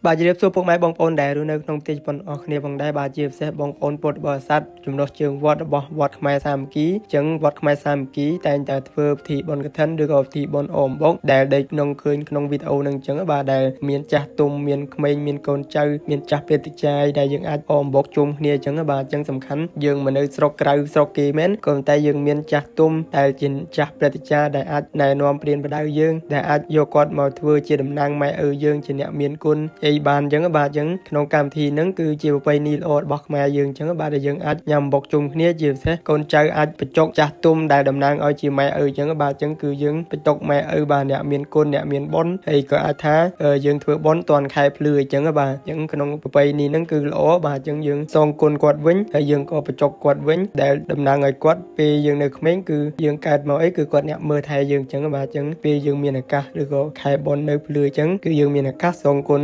បាទជម្រាបសួរពុកម៉ែបងប្អូនដែលរស់នៅក្នុងប្រទេសជប៉ុនអស់គ្នាផងដែរបាទជាពិសេសបងប្អូនពុទ្ធបរិស័ទចំណុះជើងវត្តរបស់វត្តខ្មែរសាមគ្គីអញ្ចឹងវត្តខ្មែរសាមគ្គីតែងតែធ្វើពិធីបុណ្យកឋិនឬក៏ពិធីបុណ្យអមបុកដែលដូចក្នុងឃើញក្នុងវីដេអូនឹងអញ្ចឹងបាទដែលមានចាស់ទុំមានក្មេងមានកូនចៅមានចាស់ពេទ្យចាយដែលយើងអាចអមបុកជុំគ្នាអញ្ចឹងបាទអញ្ចឹងសំខាន់យើងមកនៅស្រុកក្រៅស្រុកគេមែនក៏ប៉ុន្តែយើងមានចាស់ទុំដែលជាចាស់ព្រឹទ្ធាចារ្យដែលអាចណែនាំព្រានបដៅយើងដែលអាចយកគាត់មកធ្វើជាតំណាងម៉ែឪយើងជាអ្នកមានគុណអីបានអញ្ចឹងបាទអញ្ចឹងក្នុងកម្មវិធីហ្នឹងគឺជាប្រពៃណីល្អរបស់ខ្មែរយើងអញ្ចឹងបាទដែលយើងអាចញ៉ាំបុកជុំគ្នាជាពិសេសកូនចៅអាចបញ្ចុកចាស់ទុំដែលតំណាងឲ្យជាម៉ែឪអញ្ចឹងបាទអញ្ចឹងគឺយើងបញ្ចុកម៉ែឪបាទអ្នកមានគុណអ្នកមានបុណ្យហើយក៏អាចថាយើងធ្វើបុណ្យតាន់ខែភ្លឺអញ្ចឹងបាទអញ្ចឹងក្នុងប្រពៃណីហ្នឹងគឺល្អបាទអញ្ចឹងយើងសងគុណគាត់វិញហើយយើងក៏បញ្ចុកគាត់វិញដែលតំណាងឲ្យគាត់ពេលយើងនៅក្មេងគឺយើងកើតមកអីគឺគាត់អ្នកមើលថែយើងអញ្ចឹងបាទអញ្ចឹងពេលយើងមានឱកាសឬក៏ខែបុណ្យនៅភ្លឺអញ្ចឹងគឺយើងមានឱកាសសងគុណ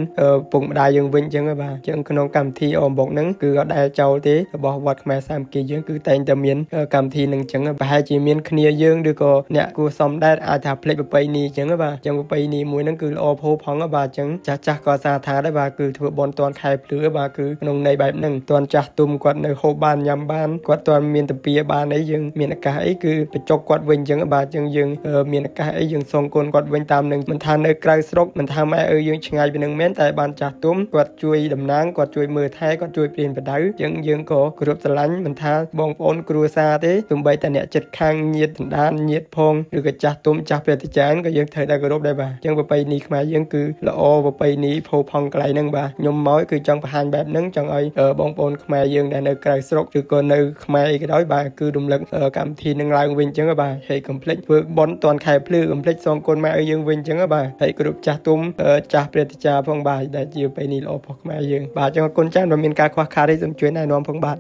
ពុកម្ដាយយើងវិញអញ្ចឹងបាទអញ្ចឹងក្នុងកម្មវិធីអមបុកហ្នឹងគឺអត់ដែលចោលទេរបស់វត្តខ្មែរសាមគ្គីយើងគឺតែងតែមានកម្មវិធីហ្នឹងអញ្ចឹងប្រហែលជាមានគ្នាយើងឬក៏អ្នកគួសមដែរអាចថាភ្លេចប្រពៃណីអញ្ចឹងបាទអញ្ចឹងប្រពៃណីមួយហ្នឹងគឺល្អផូរផង់បាទអញ្ចឹងចាស់ចាស់ក៏សាថាដែរបាទគឺធ្វើបុណ្យតាន់ខែភ្លឺបាទគឺក្នុងន័យបែបហ្នឹងតាន់ចាស់ទុំគាត់នៅហូបបានញ៉ាំបានគាត់តាន់មានតាពីបានអីយើងមានឱកាសអីគឺបញ្ចុកគាត់វិញអញ្ចឹងបាទអញ្ចឹងយើងមានឱកាសអីយើងសងគុណគាត់វិញតាមនឹងមិនថានៅក្រៅស្រុកមិនថាម៉ែឪយើងឆ្ងាយពីនឹងមែនតែបានចាស់ទុំគាត់ជួយតំណាងគាត់ជួយមើលថែគាត់ជួយព្រានបដៅអញ្ចឹងយើងក៏គោរពស្រឡាញ់មិនថាបងប្អូនគ្រួសារទេទោះបីតែអ្នកចិត្តខាងញាតដណ្ដានញាតផងឬក៏ចាស់ទុំចាស់ព្រះតិចារក៏យើងត្រូវតែគោរពដែរបាទអញ្ចឹងប្រពៃណីខ្មែរយើងគឺល្អប្រពៃណីផូរផង់កន្លែងហ្នឹងបាទខ្ញុំមកគឺចង់បង្ហាញបែបហ្នឹងចង់ឲ្យបងប្អូនខ្មែរយើងដែលនៅក្រៅស្រុកឬក៏នៅខ្មែរអីក៏ដោយបាទគឺរំលឹកកម្មវិធីនឹងឡើងវិញអញ្ចឹងបាទហើយកុំភ្លេចធ្វើបុណ្យតាន់ខែភ្លឺកុំភ្លេចសងគុណម៉ែឲ្យយើងវិញអញ្ចឹងបាទហើយគោរពចាស់ទុំចាស់ព្រះតិចារផងបាទដែលជាប្រពៃណីល្អរបស់ខ្មែរយើងបាទអញ្ចឹងអរគុណច្រើនបើមានការខ្វះខាតទេសូមជួយណែនាំផងបាទ។